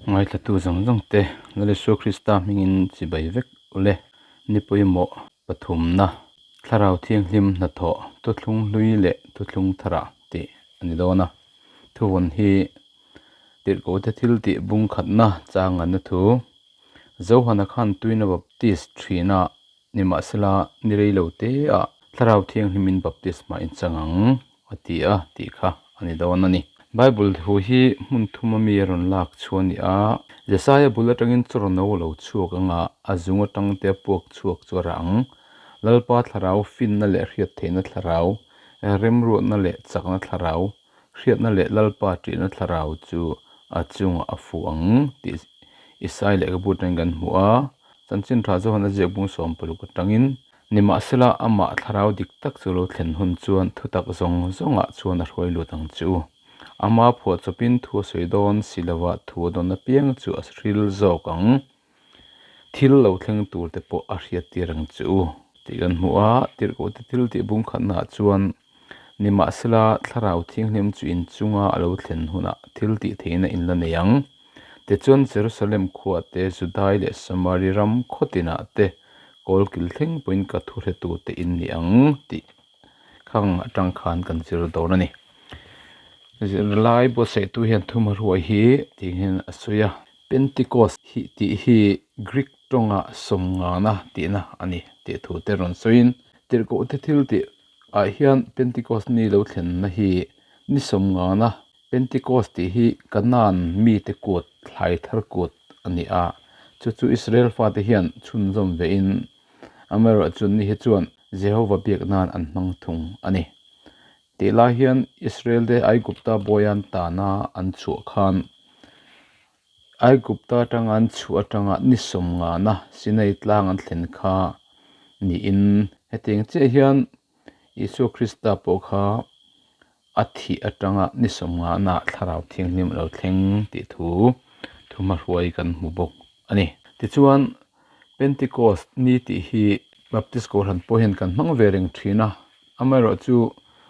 Ngaithlatu zawng zawng te Lal Isua Krista hmingin chibai vek ule. Ni pawimawh pathumna Thlarau Thianghlim hnathawh thuthlung hlui leh thuthlung tharah tih a ni dawn a. Thuvawn hi Tirhkohte thil tih bung khatna chang nganna thu Johana khan tuina baptist thina Nimahsela, ni rei lo te ah Thlarau Thianghlimin baptisma in chang ang, a ti a, tih kha a ni dawn a ni. Bible thu hi hmun thuma mi a rawn lak chhuah a ni a, Jesaia bul atangin chawrno a lo chhuak ang a, a zung atang te a puak chhuak chu a rah ang. Lalpa Thlarau finna leh hriat theihna thlarau, remruatna leh chakna thlarau, hriatna leh Lalpa ṭihna thlarau chu a chungah a fuh ang tih Isai lehkhabu atangin kan hmu a. Chanchin tha Johan a ziak bung 60 atangin, Nimahsela amah thlarau dik tak chu lo thlen hun chuan thutak zawng zawngah chuan a hruai lut ang che u. Ama phuahchawpin thu a sawi dawn si lova thu a dawn apiang chu a hril zawk ang. Thil lo thleng tur te pawh a hriat tir ang che u tih kan hmu a, tirhkohte thil tih bung khatnaah chuan nimahsela thlarau thianghlim chu inchunga a lo thlen hunah thil tih theihna in la nei ang. Tichuan Jerusalem khua te, Judai leh Samari ram khaw tinah te kawl kil thleng pawhin ka thu hretu te in ni ang tih khang atang khan kan zir dawn a ni. Zirlai buatsaihtu hian thumahruai hi tih hian a sawi a. Pentecost hi tih hi Greek tawnga sawmngana tihna a ni tih thu te rawn sawiin tirhkohte thil tih ah hian Pentecost ni lo thlenna hi ni sawmngana Pentecost tih hi Kanaan mite kut thlai thar kut a ni a, chu chu Israel fate hian chhunzawm vein amaherawhchu ni hi chuan Jehova biak nan an hmang thung a ni. Tih lai hian Israel te Aigupta bawian tana an chhuah khan Aigupta atanga an chhuah atanga ni sawmngana Sinai tlang an thlen kha niin hetiang chiah hian Isua Krista pawh kha a thih atanga ni sawmngana thlarau thianghlim a lo thleng tih thu thuhmahruai kan hmu bawk a ni. Tichuan Pentecost ni tih hi Baptist Kohhran pawh hian kan hmang ve reng thin a, Amaherawhchu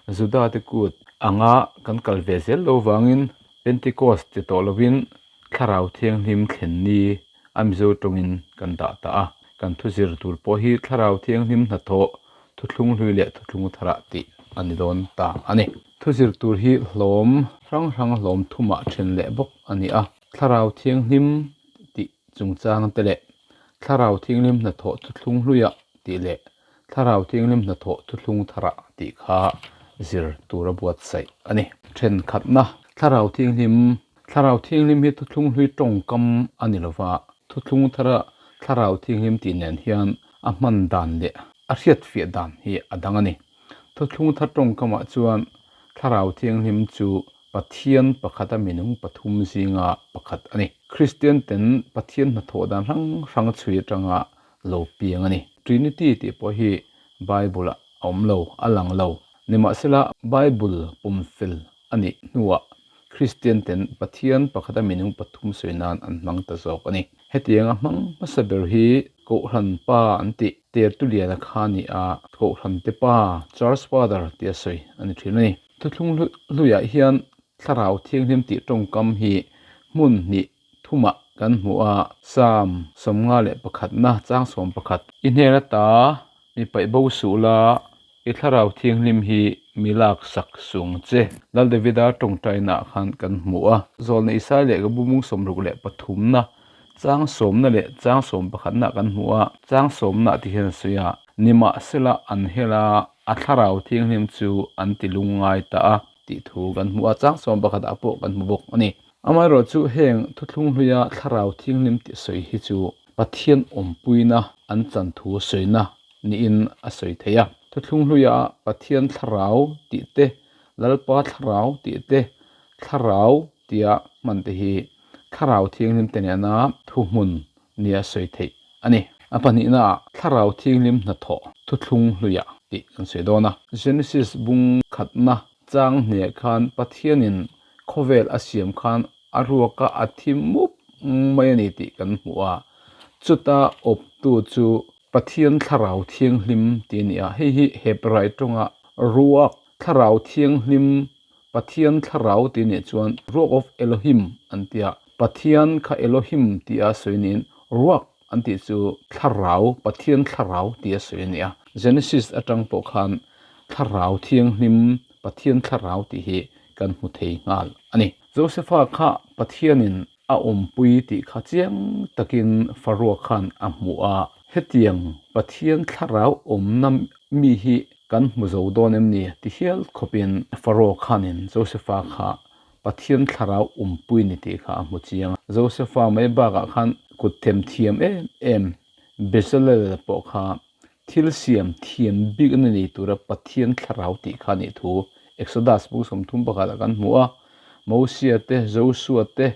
Juda te kut anga kan kal ve zel lo vangin Pentecost ti tawh lovin Thlarau Thianghlim thlen ni a Mizo tawngin kan dah ta a. Kan thu zir tur pawh hi Thlarau Thianghlim hnathawh thuthlung hlui leh thuthlung tharah tih a ni dawn ta a ni. Thu zir tur hi hlawm hrang hrang hlawm thumah then leh bawk a ni a. Thlarau Thianghlim tih chungchang te leh Thlarau Thianghlim hnathawh thuthlung hluiah tih leh Thlarau Thianghlim hnathawh thuthlung tharah tih kha zir tur a buatsaih a ni. Thenkhatna, Thlarau Thianghlim, Thlarau Thianghlim hi thuthlung hlui tawngkam a ni lova, thuthlung thara Thlarau Thianghlim tih nen hian a hman dan leh a hriatfiah dan hi a dang a ni. Thuthlung thar tawngkamah chuan Thlarau Thianghlim chu Pathian pakhata minung pathum zinga pakhat a ni. Kristian ten Pathian hnathawh dan hrang hrang chhui atanga lo piang a ni. Trinity tih pawh hi Bible ah a awm lo, a lang lo. Nimahsela Bible pumfel a nih hnuah Kristian ten Pathian pakhata minung pathum sawi nan an hmang ta zawk a ni. Hetianga hmang hmasa ber hi Kohhran Pa an tih Tertuliana kha a ni a, Kohhran te Pa, Church Father, tia sawi a ni thin a ni. Thuthlung hluiah hian Thlarau Thianghlim tih tawngkam hi hmun hnih thumah kan hmu a, Psalm 51na chang 11. I hnen ata mi paih bo suh la, i Thlarau Thianghlim hi mi lak sak sung che. Lal Davida tawngtainaah khan kan hmu a. Zawlna Isai leh ka bumung 63na chang sawmna leh chang 11na kan hmu a, chang sawmna tih hian a sawi a, Nimahsela an hel a, a Thlarau Thianghlim chu an ti lungngai ta a tih thu kan hmu a, chang 11 ah pawh kan hmu bawk a ni. Amaherawhchu heng thuthlung hluia Thlarau Thianghlim tih sawi hi chu Pathian awmpuina an chan thu sawina niin a sawi thei a. Thuthlung hluia Pathian Thlarau tih te, Lalpa Thlarau tih te, Thlarau tia hman te hi Thlarau Thianghlim te nena thuhmun nia sawi theih a ni. A pahnihnaah Thlarau Thianghlim hnathawh thuthlung hluiah tih kan sawi dawn a. Genesis bung khatna chang hniah khan Pathianin khawvel a siam khan a ruaka a thi mup mai a ni tih kan hmu a. Chuta awptu chu Pathian Thlarau Thianghlim tih a ni a. Hei hi Hebrai tawnga ruak Thlarau Thianghlim Pathian Thlarau tih nih chuan Ruach of Elohim an ti a. Pathian kha Elohim tia sawi niin Ruach an tih chu Thlarau, Pathian Thlarau tia sawi a ni a. Genesis atang pawh khan Thlarau Thianghlim, Pathian Thlarau tih hi kan hmu thei nghal a ni. Josepha kha Pathianin a awmpui tih kha chiang takin Faroa khan a hmu a, hetiang Pathian Thlarau awmna mi hi kan hmu zo dawn em ni ti hial khawpin Faroa khanin Josepha kha Pathian Thlarau awmpui ni tih kha a hmu chiang a. Josepha mai bakah khan kut them thiam em em Bezalel pawh kha thil siam thiam bik na nei tura Pathian Thlarau tih kha nih thu Exodus bung 31 ah kan hmu a. Mosia te, Josua te,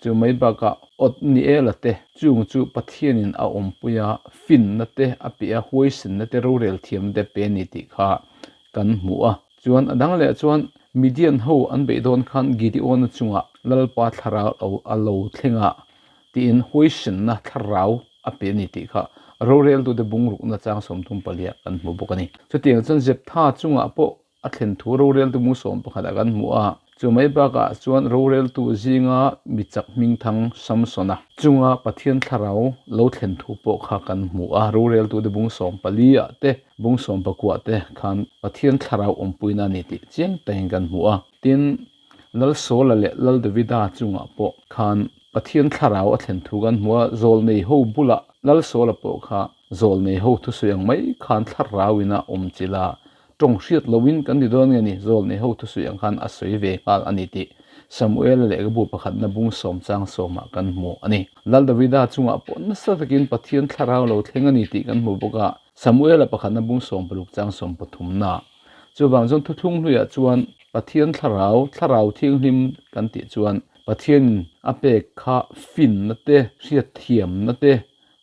chu mai bakah Otniela te chung chu Pathianin a awmpui a, finna te a pe a, huaisenna te, rorel thiamna te pe a ni tih kha kan hmu a. Chuan a dang leh chuan Midian ho an beih dawn khan Gideona chungah Lalpa Thlarau a lo thleng a tiin huaisenna thlarau a pe a ni tih kha roreltute bungrukna chang 34 ah kan hmu bawk a ni. Chutiang chuan Jeptha chungah pawh a thlen thu roreltu bung 11 ah kan hmu a, chu mai bakah chuan roreltu zinga mi chak hmingthang Samsona chunga Pathian thlarau lo thlen thu pawh kha kan hmu a, roreltute bung 14 ah te bung 19 te khan Pathian thlarau awmpuina a ni tih chiang takin kan hmu a. Tin, Lal Saula leh Lal Davida chungah pawh khan Pathian thlarau a thlen thu kan hmu a, zawlnei ho bulah Lal Saula pawh kha zawlnei ho thusawi ang mai khan thlarauin a awm chilh a, tawng hriat loin kan ti dawn nge ni, zawlnei ho thusawi ang khan a sawi ve nghal a ni tih Samuela lehkhabu pakhatna bung sawm chang sawmah kan hmu a ni. Lal Davida chungah pawh nasa takin Pathian thlarau lo thleng a ni tih kan hmu bawk a, Samuela pakhatna bung 60 chang 13na. Chuvang chuan thuthlung hluiah chuan Pathian thlarau, thlarau thianghlim kan tih chuan Pathianin a pek kha finna te, hriatthiamna te,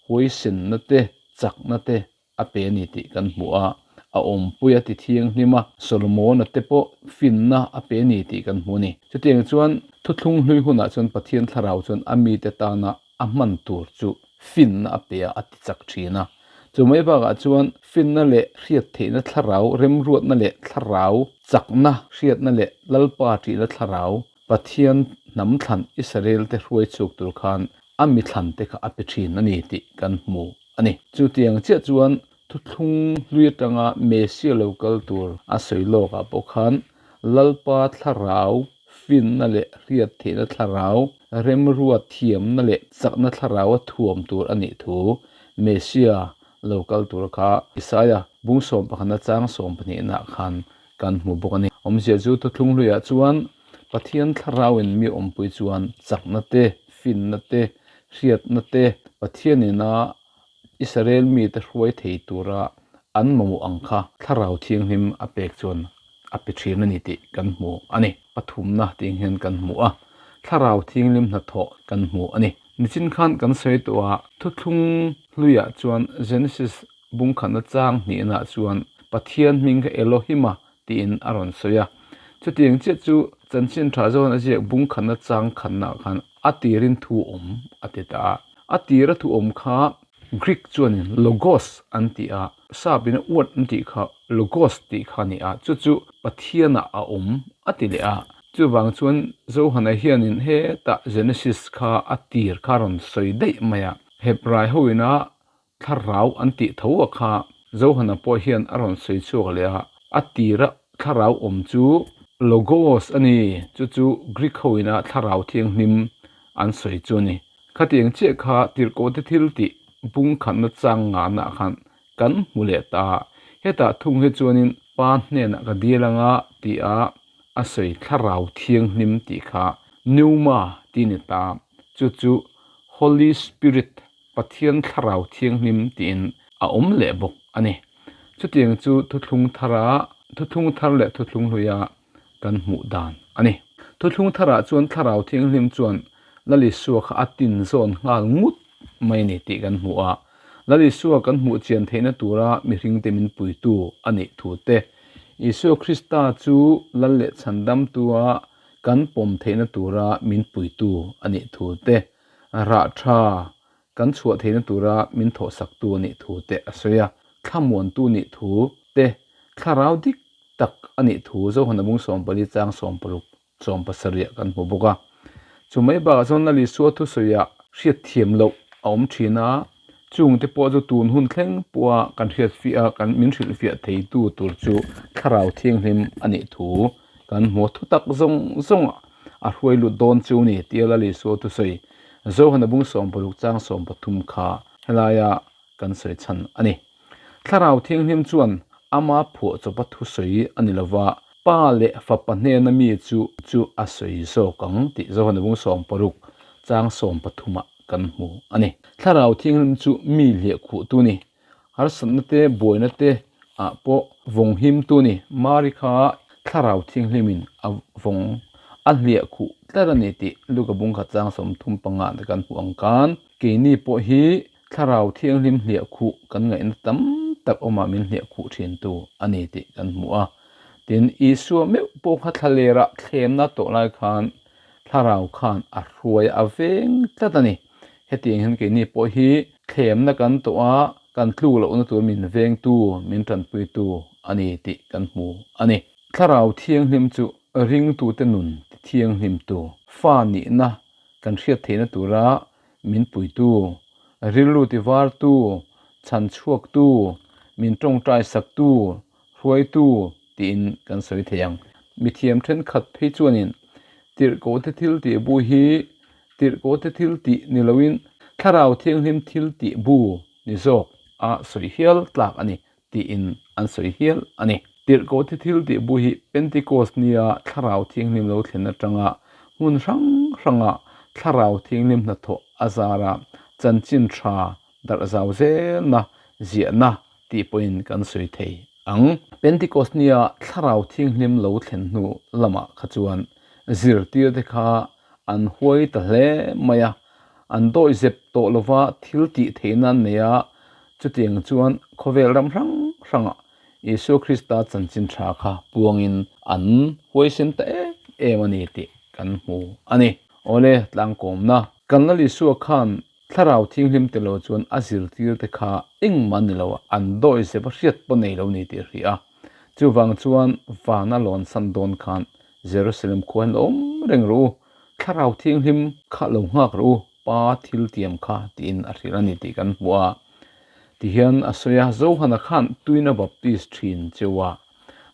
huaisenna te, chakna te a pe a ni tih kan hmu a. A awmpui a ti thianghlim a, Solomona te pawh finna a pe a ni tih kan hmu a ni. Chutiang chuan thuthlung hlui hunah chuan Pathian thlarau chuan a mite tana a hman tur chu finna a pe a, a ti chak thin a. Chu mai bakah chuan finna leh hriat theihna thlarau, remruatna leh thlarau, chakna hriatna leh Lalpa ṭihna thlarau, Pathian hnam thlan Israel te hruai chhuak tur khan a mi thlan te kha a pe thin a ni tih kan hmu a ni. Chutiang chiah chuan thuthlung hlui atanga Messia lo kal tur a sawi lawkah pawh khan Lalpa thlarau finna leh hriat theihna thlarau, remruat thiamna leh chakna thlarau a thuam tur a nih thu Messia lo kal tur kha Isaia bung 11 chang 12 nah khan kan hmu bawk a ni. Awmzia chu thuthlung hluiah chuan Pathian thlarauin mi awmpui chuan chakna te, finna te, hriatna te, Pathianina Israel mite hruai thei tura an mamawh ang kha Thlarau Thianghlim a pek chuan a pe thin a ni tih kan hmu a ni. Pathumna tih hian kan hmu a, Thlarau Thianghlim hnathawh kan hmu a ni. Nichin khan kan sawi tawh a, thuthlung hluiah chuan Genesis bungkhatna chang hnihnaah chuan Pathian hming kha Elohima tiin a rawn sawi a. Chutiang chiah chu chanchin tha zawn a ziak bungkhatna chang khatnaah khan a tirin thu awm a ti ta a. A tira thu awm kha Greek chuanin logos an ti a, Sap ina word an tih kha logos tih kha a ni a, chu chu Pathianah a awm a ti leh a. Chuvang chuan Johana hianin hetah Genesis kha a tir kha a rawn sawi daih mai a, Hebrai hoina thlarau an tih tho a kha Johana pawh hian a rawn sawi chhuak leh a, a tira thlarau awm chu logos a ni, chu chu Greek hoina thlarau thianghlim an sawi chu a ni. Khatiang chiah kha tirhkohte thil tih bung khatna chang ngahnaah khan kan hmu leh ta. Hetah thung hi chuanin Pa hnenah ka dil anga tia a sawi thlarau thianghlim tih kha pneuma tih a ni ta. Chu chu Holy Spirit, Pathian thlarau thianghlim tiin a awm leh bawk a ni. Chutiang chu thuthlung thara thuthlung thar leh thuthlung hluia kan hmuh dan a ni. Thuthlung tharah chuan Thlarau Thianghlim chuan Lal Isua kha a tinzawn nghal ngut mai a ni tih kan hmu a. Lal Isua kan hmuh chian theihna tura mihringte min puitu a nih thu te, Isua Krista chu Lal leh Chhandamtua kan pawm theihna tura min puitu a nih thu te, rah tha kan chhuah theihna tura min thawhsaktu a nih thu te a sawi a. Thlamuantu nih thu te, thlarau dik tak a nih thu Zohana bung 14 chang 16 17 kan hmu bawk a. Chu mai bakah chuan Lal Isua thusawiah hriatthiam loh a awm thin a, chungte pawh chu tun hun thleng pawha kan hriatfiah a, kan min hrilhfiah theitu tur chu Thlarau Thianghlim a nih thu kan hmu a. Thutak zawng zawngah a hruai lut dawn chu ni tia Lal Isua thusawi Johana bung 60 chang 13 kha helaia kan sawi chhan a ni. Thlarau Thianghlim chuan ama phuah chawpa thusawi a ni lova, Pa leh Fapa hnena mi chu chu a sawi zawk ang tih Johana bung 60 chang 13 ah kan hmu a ni. Thlarau Thianghlim chu mi hliahkhuhtu ni, harsatna te buaina te ah pawh vawng himtu ni. Mari kha Thlarau Thianghlimin a vawng a hliahkhuh tlat a ni tih Luka bung khat chang 35 ah te kan hmuh ang khan keini pawh hi Thlarau Thianghlim hliah khuh kan ngaihna tam tak awmah min hliah khuh thintu a ni tih kan hmu a. Tin, Isua meuh pawh kha thlalerah thlemna tawh lai khan Thlarau khan a hruai a veng tlat a ni. Hetiang hian keini pawh hi thlemna kan tawh a, kan tluk lohna tur min vengtu, min tanpuitu a ni tih kan hmu a ni. Thlarau Thianghlim chu ringtute nun tithianghlimtu, fa nihna kan hriat theihna tura min puitu, rilru tivartu, chhan chhuaktu, min tawngtai saktu, hruaitu tiin kan sawi thei ang. Mithiam thenkhat phei chuanin tirhkohte thil tih bu hi tirhkohte thil tih ni loin Thlarau Thianghlim thil tih bu ni zawk a sawi hial tlak a ni tiin an sawi hial a ni. Tirhkohte thil tih bu hi Pentecost nia Thlarau Thianghlim lo thlen atanga hmun hrang hranga Thlarau Thianghlim hnathawh a zara chanchin tha darh zau zelna ziahna tih pawhin kan sawi thei ang. Pentecost nia Thlarau Thianghlim lo thlen hnu lamah kha chuan zirtirte kha an huai ta hle mai a, an dawihzep tawh lova thil tih theihna an nei a, chutiang chuan khawvel ram hrang hrangah Isua Krista chanchin tha kha puangin an huaisen ta em em a ni tih kan hmu a ni. Awle, tlangkawmna kan Lal Isua khan Thlarau Thianghlim te lo chuan a zirtir te kha engmah ni lo an dawihzep a hriat pawh nei lo ni tih a hria a. Chuvang chuan vana lawn san dawn khan Jerusalem khua hian lo awm reng rawh u, Thlarau Thianghlim kha lo nghak rawh u, Pa thil tiam kha tiin a hrilh a ni tih kan hmu a. Tihian a sawi a, Johana khan tuina baptist thin cheu a,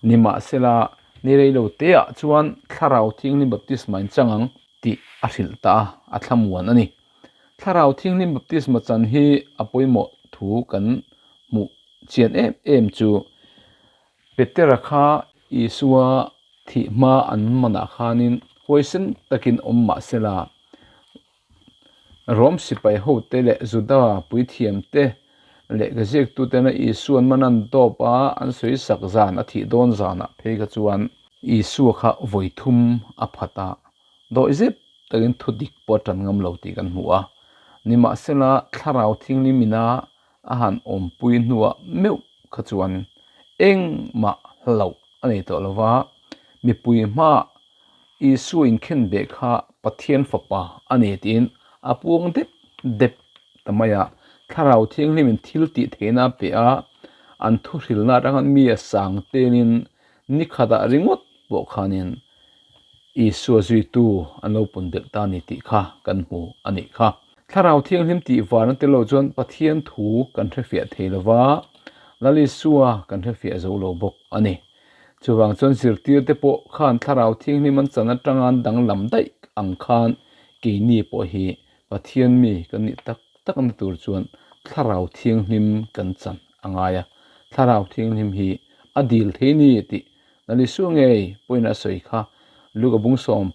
nimahsela ni rei lo teah chuan Thlarau Thianghlim baptisma in chang ang tih a hrilh ta a, a thlamuan a ni. Thlarau Thianghlim baptisma chan hi a pawimawh thu kan hmuh chian em em chu Petera kha Isua thih hma an manah khanin huaisen takin awm mah sela, Rom sipai hote leh Juda puithiamte leh gaziaktutena Isua'n man an dawp a, an sawi sak zan a thih dawn zanah phei kha chuan Isua kha vawi thum a phat a, dawih zep takin thu dik pawh a tan ngam lo tih kan hmu a. Nimahsela, Thlarau Thinghlimina a han awmpui hnuah meuh kha chuan engmah hlauh a nei tawh lo va, mipui hmaah Isua inkhenbeh kha Pathian Fapa a ni tiin a puang dep dep ta mai a. Thlarau Thianghlimin thil tih theihna a pe a, an thuhrilna atanga mi a sang telin ni khatah ringawt pawh khanin Isua zuitu an lo pun belh ta a ni tih kha kan hmu a nih kha. Thlarau Thianghlim tih varna tel lo chuan Pathian thu kan hrefiah thei lo va, Lal Isua kan hrefiah zo lo bawk a ni. Chuvang chuan zirtirte pawh khan Thlarau Thianghlim an chan atanga an danglam daih ang khan keini pawh hi Pathian mi kan nih tak takna tur chuan Thlarau Thianghlim kan chan a ngai a. Thlarau Thianghlim hi a dil thei ni tih Lal Isua ngei pawhin a sawi kha Luka bung 11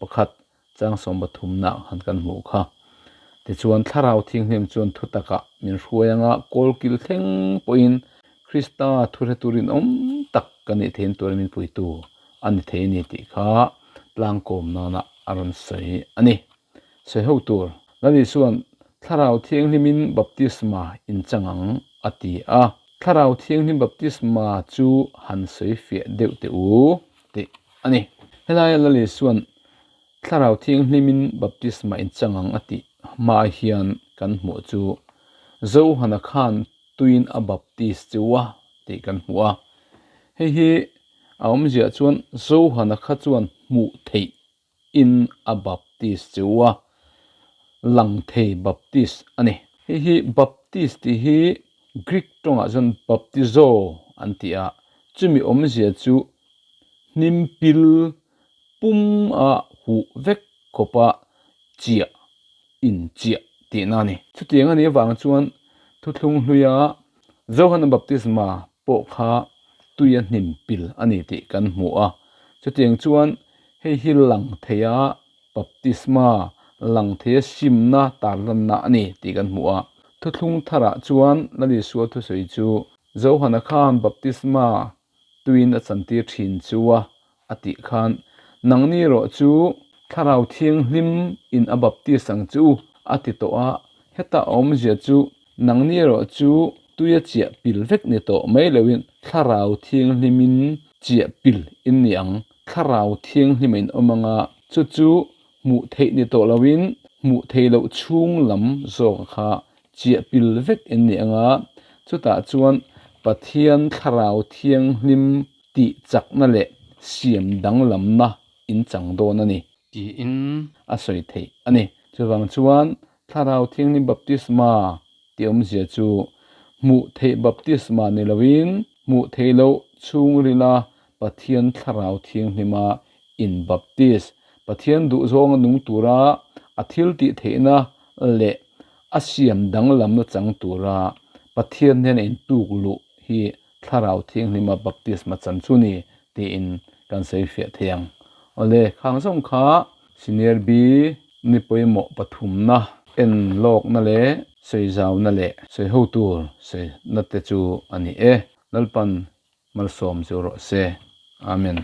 chang 13 nah han kan hmuh kha. Tichuan Thlarau Thianghlim chuan thu takah min hruai anga kawlkil thleng pawhin Krista thu hre turin awm tak ka nih theihna tura min puitu a ni thei a ni tih kha tlangkawm nana a rawn sawi a ni. Sawi ho tur, Lal Isua'n Thlarau Thianghlimin baptisma in chang ang a ti a. Thlarau Thianghlim baptisma chu han sawi fiah deuh teh u tih a ni. Helaia Lal Isua'n Thlarau Thianghlimin baptisma in chang ang a tih hma hian kan hmuh chu Johana khan tuiin a baptis chu a tih kan hmu a. Hei hi a awmziah chuan Johana kha chuan hmuh theih in a baptis chu a. Lang thei Baptist a ni. Hei hi Baptist tih hi Greek tawngah chuan baptizo an ti a, chumi awmzia chu hnim pil pum a huh vek khawpa chiah inchiah tihna a ni. Chutiang a nih avang chuan thuthlung hluia Johana baptisma pawh kha tuia hnim pil a ni tih kan hmu a. Chutiang chuan hei hi lang theia baptisma lang theia simna tarlanna a ni tih kan hmu a. Thuthlung tharah chuan Lal Isua thusawi chu Johana khan baptisma tuin a chantir thin chu a a tih khan, Nangni erawh chu Thlarau Thianghlim in a baptis ang che u, a ti tawh a. Heta a awmzia chu nangni erawh chu tuia chiah pil vek ni tawh mai loin Thlarau Thianghlimin chiah pil in ni ang. Thlarau Thianghlim a inawm anga chu chu hmuh theih ni tawh loin hmuh theih loh chhung lam zawk kha chiah pil vek in ni anga chutah chuan Pathian Thlarau Thianghlim tih chakna leh siam danglamna in chang dawn a ni tiin a sawi theih a ni. Chuvang chuan Thlarau Thianghlim Baptisma tih awmzia chu hmuh theih baptisma ni loin hmuh theih loh chhungrila Pathian Thlarau Thianghlima in baptis, Pathian duhzawnga nung tura a thil tih theihna leh a siam danglamna chang tura Pathian hnena intuk luh hi Thlarau Thianghlima baptisma chan chu ni tiin kan sawi fiah thei ang. Awle, khang zawng kha Senior B ni pawimawh pathumna en lawkna leh sawi zauna leh sawi ho tur sawina te chu a ni e. Lalpan malsawm chu rawh se. Amen.